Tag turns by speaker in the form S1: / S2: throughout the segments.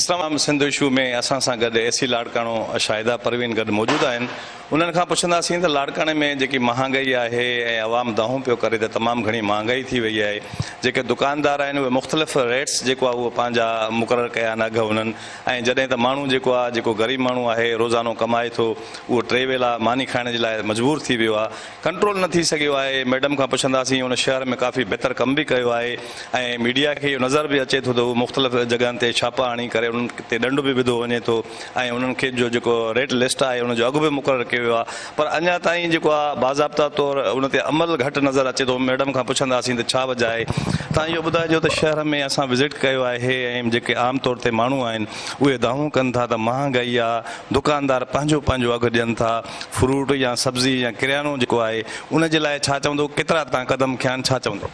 S1: اسلام سنڌ اشو ۾ اسان سان گڏ اي سي لاڙڪاڻو شاهده پروين گڏ موجود آهن انهن کان پڇنداسين ته لاڙڪاڻي ۾ جيڪي مهانگائي آهي ۽ عوام دانهون پيو ڪري ته تمام گهڻي مهانگائي ٿي وئي آهي جيڪي دڪاندار آهن اهي مختلف ريٽس جيڪو آهي اهو پنهنجا مقرر ڪيا آهن اگهه انهن ۽ جڏهن ته ماڻهو جيڪو آهي جيڪو غريب ماڻهو آهي روزانو ڪمائي ٿو اهو ٽي ويلا ماني کائڻ جي لاء مجبور ٿي ويو آهي ڪنٽرول نه ٿي سگهيو آهي ميڊم کان پڇنداسين ان شهر ۾ ڪافي بهتر ڪم به ڪيو آهي ۽ ميڊيا کي اهو نظر به اچي ٿو ته هو مختلف جڳهن تي ڇاپا هڻي ڪري انهن تي ڏنڊ به وڌو وڃي ٿو ۽ انهن کي جو جيڪو ريٽ لسٽ آهي ان جو اگهه به مقرر ڪيو ويو آهي پر اڃا تائين جيڪو آهي باضابطا طور ان تي عمل گهٽ نظر اچي ٿو ميڊم کان پڇنداسين ته ڇا وجه آهي تان اهو ٻڌائجو ته شهر ۾ اسان وزٽ ڪيو آهي ۽ جيڪي عام طور تي ماڻهو آهن اهي دانهون ڪن ٿا ته مهانگائي آهي دڪاندار پنهنجو پنهنجو اگهه ڏين ٿا فروٽ يا سبزي يا ڪريانو جيڪو آهي ان جي لاء ڇا چوندو ڪيترا تان قدم کنيا آهن ڇا چوندو.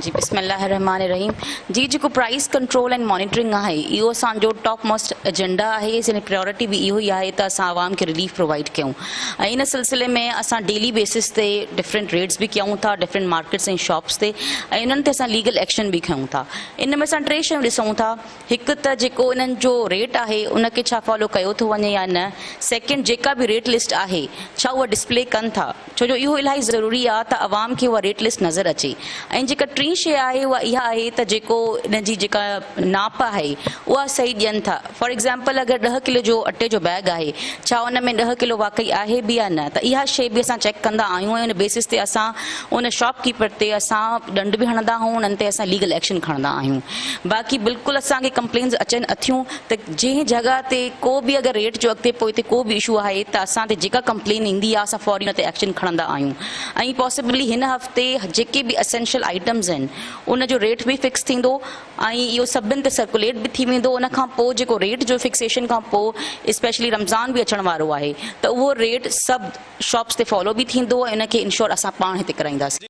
S2: جي بسم الله الرحمٰن الرحيم جي جيڪو پرائس ڪنٽرول اينڊ مانيٽرنگ آهي اهو اسان جو ٽاپ موسٽ ايجنڊا آهي اسان جي پريورٽي به اهو ئي آهي ته اسان عوام کي رليف پرووائيڊ ڪيون ۽ ان سلسلي ۾ اسان ڊيلي بيسس تي ڊفرنٽ ريٽس به ڪيون ٿا ڊفرنٽ مارڪيٽس ۽ شاپس تي ۽ انهن تي اسان ليگل ايڪشن به کيون ٿا ان ۾ اسان ٽي شيون ڏسون ٿا هڪ ته جيڪو انهن جو ريٽ آهي ان کي ڇا فالو ڪيو ٿو وڃي يا نه، سيڪنڊ جيڪا به ريٽ لسٽ آهي ڇا اها ڊسپلي ڪن ٿا ڇو جو اهو الاهي ضروري آ ته عوام کي اها ريٽ لسٽ نظر اچي ۽ جيڪا ٽين شيء آهي اها اها آهي ته جيڪو ان جي جيڪا ناپ آهي اها صحيح ڏين ٿا فار ايگزامپل اگر ڏهه ڪلو جو اٽي جو بيگ آهي ڇا ان ۾ ڏهه ڪلو واقعي آهي به يا نه ته اها شيء به اسان چيڪ ڪندا آهيون ۽ ان بيسس تي اسان ان شاپ ڪيپر تي اسان ڏنڊ به هڻندا آهيون انهن تي اسان ليگل ايڪشن کڻندا آهيون. باقي بلڪل اسان کي ڪمپلينز اچن اٿيون ته جنهن جڳهه تي ڪو به اگر ريٽ جو اڳتي پوئتي ڪو به اشو آهي ته اسان تي جيڪا ڪمپلين ايندي آهي اسان فوري ان تي ايڪشن کڻندا آهيون ۽ پاسيبلي هن هفتي جيڪي به اسينشل آئٽمز آهن ان جو ريٽ به فڪس ٿيندو ۽ اهو سڀن تي سرڪوليٽ به ٿي ويندو ان کان پوء جيڪو ريٽ جو فڪسيشن کان پوء اسپيشلي رمضان به اچڻ وارو آهي ته اهو ريٽ سڀ شاپس تي فالو به ٿيندو ۽ ان کي انشور اسان پاڻ هتي ڪرائينداسين.